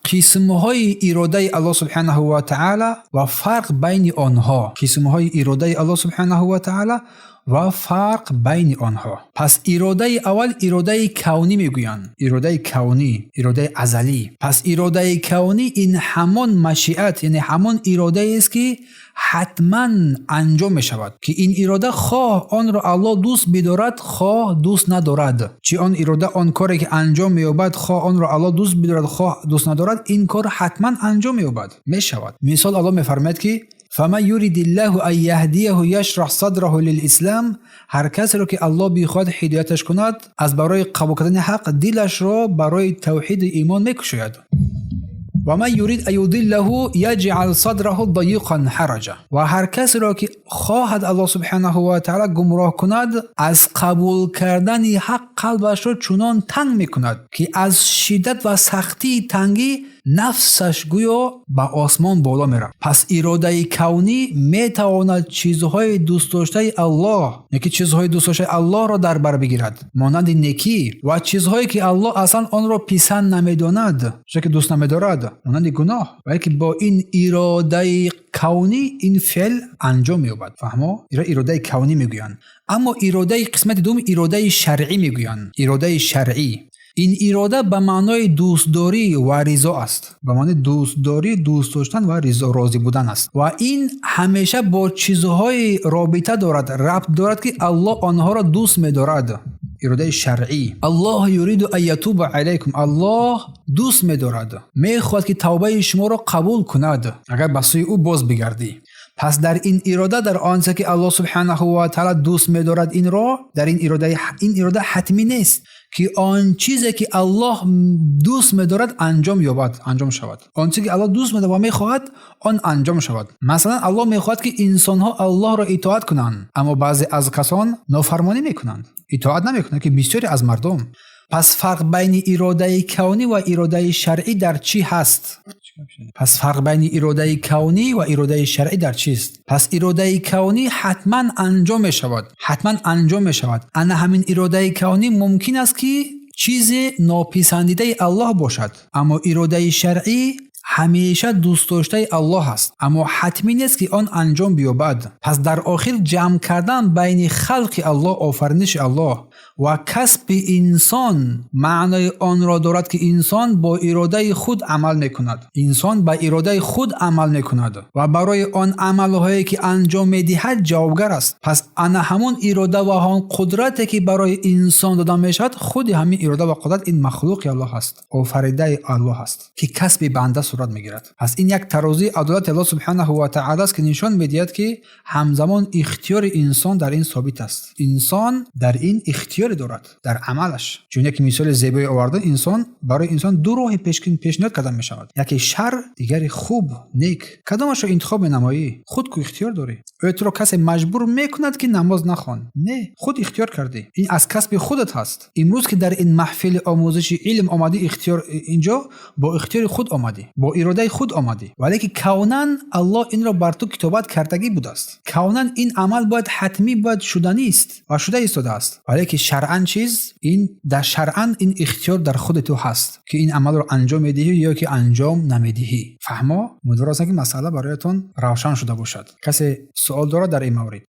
Қисмҳои иродаи Аллоҳ субҳанаҳу ва таъала ва фарқ байни онҳо. Қисмҳои иродаи Аллоҳ субҳанаҳу ва таъала ва фарқ байни онҳо. Пас иродаи аввал иродаи кавнӣ мегӯянд. Иродаи кавнӣ, иродаи азалӣ. Пас иродаи кавнӣ ин ҳамон машиат, яъне ҳамон иродаест, ки ҳатман анҷом мешавад, ки ин ирода хоҳ онро Аллоҳ дӯст бидорад, хоҳ дӯст надорад. Чи он ирода, он коре ки анҷом меёбад, хоҳ онро Аллоҳ дӯст бидорад, хоҳ дӯст надорад, ин кор ҳатман анҷом меёбад, мешавад. Мисол, Аллоҳ мефармояд, ки فمن يرد الله أن يهديه يشرح صدره للإسلام. Ҳар касеро ки Аллоҳ бихоҳад ҳидояташ кунад, аз барои қабул кардани ҳақ дилашро барои тавҳиду имон мекушояд. ومن يرد أن يضله يجعل صدره ضيقا حرجا. Ва ҳар касеро ки хоҳад Аллоҳ субҳанаҳу ва таъала гумроҳ кунад, аз қабул кардани ҳақ қалбашро чунон танг мекунад, ки аз шиддат ва сахтии тангӣ нафсаш гӯё ба осмон боло меравад. Пас иродаи кавнӣ метавонад чизҳои дӯстдоштаи Аллоҳ, яки чизҳои дӯстдоштаи Аллоҳро дар бар бигирад, монанди некӣ, ва чизҳое ки Аллоҳ аслан онро писанд намедонад, чизе ки дӯст намедорад, монанди гуноҳ, валеки бо ин иродаи кавнӣ ин феъл анҷом меёбад. Фаҳмо? Иро иродаи кавнӣ мегӯянд. Аммо иродаи қисмати дуввум иродаи шаръӣ мегӯянд. Иродаи шаръӣ. Ин ирода ба маънои дӯстдорӣ ва ризо аст. Ба маънои дӯстдорӣ, дӯст доштан ва ризо, розӣ будан аст. Ва ин ҳамеша бо чизҳои робита дорад, рабт дорад, ки Аллоҳ онҳоро дӯст медорад. Иродаи шаръӣ. الله يريد أن يتوب عليكم. Аллоҳ дӯст медорад, мехоҳад, ки тавбаи шуморо қабул кунад, агар ба сӯи ӯ боз бигардӣ. Пас дар ин ирода, дар он чизе ки Аллоҳ субҳанаҳу ва таъала дӯст медорад, инро дар ин ирода, ин ирода ҳатмӣ нест, ки он чизе ки Аллоҳ дӯст медорад, анҷом ёбад, анҷом шавад. Он чизе ки Аллоҳ дӯст медорад ва мехоҳад, он анҷом шавад. Масалан, Аллоҳ мехоҳад, ки инсонҳо Аллоҳро итоат кунанд, аммо баъзе аз касон нофармонӣ мекунанд, итоат намекунанд, ки бисёре аз мардум. Пас фарқ байни иродаи кавнӣ ва иродаи шаръӣ дар чӣ ҳаст? Пас фарқ байни иродаи кавнӣ ва иродаи шаръӣ дар чист? Пас иродаи кавнӣ ҳатман анҷом мешавад, ҳатман анҷом мешавад. Ана ҳамин иродаи кавнӣ мумкин аст, ки чизе нописандидаи Аллоҳ бошад, аммо иродаи шаръӣ ҳамеша дӯстдоштаи Аллоҳ аст, аммо ҳатмӣ нест, ки он анҷом биёбад. Пас дар охир ҷамъ кардан байни халқи Аллоҳ, офариниши Аллоҳ, ва касби инсон маънои онро дорад, ки инсон бо иродаи худ амал мекунад. Инсон ба иродаи худ амал мекунад ва барои он амалҳое ки анҷом медиҳад, ҷавобгар аст. Пас ана ҳамон ирода ва ҳамон қудрате, ки барои инсон дода мешавад, худи ҳамин ирода ва қудрат ин махлуқи Аллоҳ аст, офаридаи Аллоҳ аст, ки касби банда сурат мегирад. Пас ин як тарозии адолати Аллоҳ субҳанаҳу ва таъала аст, ки нишон медиҳад, ки ҳамзамон ихтиёри инсон дар ин собит аст. Инсон дар ин ихтиёре дорад дар амалаш. Чун як мисоли зебое оварда, инсон, барои инсон ду роҳи пешниҳод карда мешавад: яке шар, дигаре хуб, нек. Кадомашро интихоб менамоӣ? Худ ку ихтиёр дорӣ. Оё туро касе маҷбур мекунад, ки намоз нахон? Не, худ ихтиёр кардӣ. Ин аз касби худат ҳаст. Имрӯз ки дар ин маҳфили омӯзиши илм омадӣ, ихтиёр инҷо бо ихтиёри худ омадӣ, бо иродаи худ омадӣ, валеки кавнан Аллоҳ инро бар ту китобат кардагӣ будааст. Кавнан ин амал бояд ҳатмӣ бояд шуданист ва шуда истодааст, валеки шаръан чиз ин дар шаръан ин ихтиёр дар худи ту ҳаст, ки ин амалро анҷом медиҳӣ ё ки анҷом намедиҳӣ. Фаҳмо? Умедвор ҳастам, ки масъала бароятон равшан шуда бошад. Касе суол дорад дар ин маврид?